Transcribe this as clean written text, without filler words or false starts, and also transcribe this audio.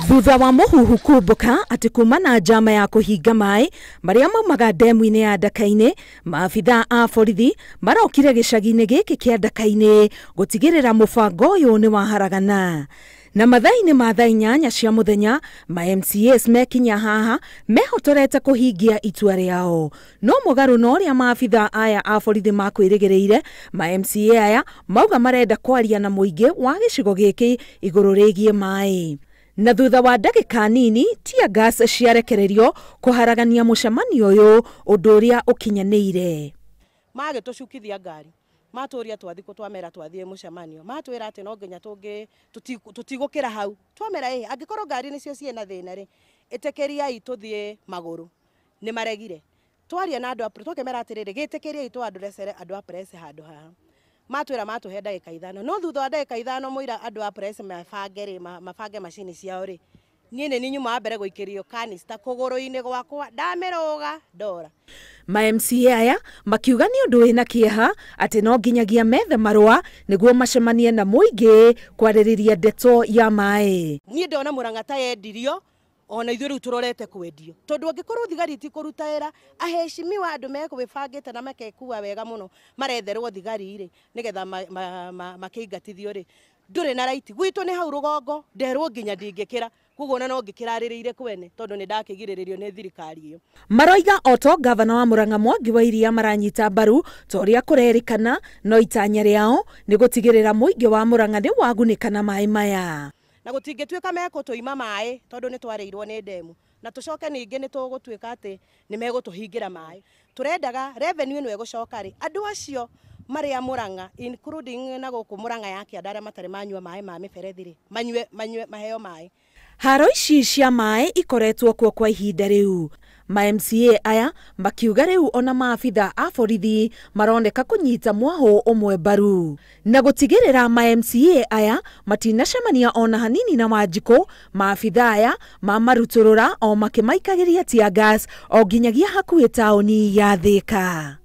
Thutha wa mũhuhu kumbũka atĩ kuma na njama ya kũhinga maĩ marĩa maumaga ndemu-inĩ ya Ndaka-inĩ, maabithaa a borithi marokire gĩcagi-inĩ gĩkĩ kĩa Ndaka-inĩ gũtigĩrĩra mũbango ũyũ nĩ waharagana. Na mathaa-inĩ ma thaa 8 cia mũthenya, ma MCAs mekinya haha mehotorete kũhingia itua rĩao. No mũgarũ na ũrĩa maabithaa aya a borithi makwĩrĩgĩrĩire, ma MCA aya mauga marenda kwaria na mũingĩ wa gĩcigo gĩkĩ igũrũ rĩgiĩ maĩ. Na thutha wa ndagĩka nini tear gas ciarekererio kũharagania mũcemanio ũyũ, ũndũ ũrĩa ũkinyanĩire. Magĩtũcukithia ngari, matũria twathi kũ, twamera twathiĩ mũcemanio, matwĩra atĩ no nginya tũtigũkĩra hau, twamera ĩ angĩkorwo ngari nĩcio ciĩna thĩna rĩ, ĩtĩkĩriai tũthiĩ magũrũ. Nĩ maregire. Twaria na andũ a twakĩmera atĩrĩrĩ, gĩtĩkĩriai tũandũrecere andũ a press handũ haha. Matwĩra matũhe ndagĩka 5, no thutha wa ndagĩka 5 mũira andũ a press mabange rĩ, mabange macini ciao rĩ, niĩ nĩ nyuma wa mbere gũikĩrio canister kũgũrũ-inĩ gwakwa, ndamĩrũga ndora. Ma MCA aya makiuga nĩ ũndũ wĩna kĩeha atĩ no nginyagia methe marũa nĩguo macemanie na mũingĩ kwarĩrĩria ndeto ya maĩ. Niĩ ndona Murang'a ta yendirio, ona ithuĩ rĩu tũrorete kwendio, tondũ angĩkorwo thigari itikũruta wĩra, aheshimiwa andũ mekwĩbangĩte na makekua wega mũno maretherwo thigari rĩ, nĩgetha makĩingatithio rĩ, ndũrĩ na right. Gwitũ nĩ hau rũgongo, nderwo nginya ndingĩkĩra, koguo ona no ngĩkĩrarĩrĩire kwene tondũ nĩ ndakĩgirĩrĩrio nĩ thirikari ĩyo. Maroiga oto gavana wa Murang'a Mwangi wa Iria maranyita mbaru ta ũrĩa kũrerĩkana, no itanya rĩao nĩ gũtigĩrĩra mũingĩ wa Murang'a nĩ wagunĩka na maĩ maya. Na gũtingĩtuĩka mekũtũima maĩ tondũ nĩ twarĩirwo nĩ ndemu, na tũcoke ningĩ nĩ tũgũtuĩka atĩ nĩ megũtũhingĩra maĩ. Tũrendaga revenue ĩno ĩgũcoka rĩ, andũ acio marĩa Murang'a including na gũkũ Murang'a ya kĩanda arĩa matarĩ manyua maĩ ma mĩberethi rĩ, manyue maheo maĩ. Haro ici cia maĩ ikoretwo kuo kwa ihinda rĩu. Ma MCA aya makiuga rĩu ona maabithaa a borithi maroneka kũnyita mwahũ ũmwe mbaru. Na gũtigĩrĩra ma MCA aya matinacemania ona hanini na Wanjikũ, maabithaa aya mamarutũrũra o makĩmaikagĩria tear gas o nginyagia hakuhĩ taũni ya Thĩka.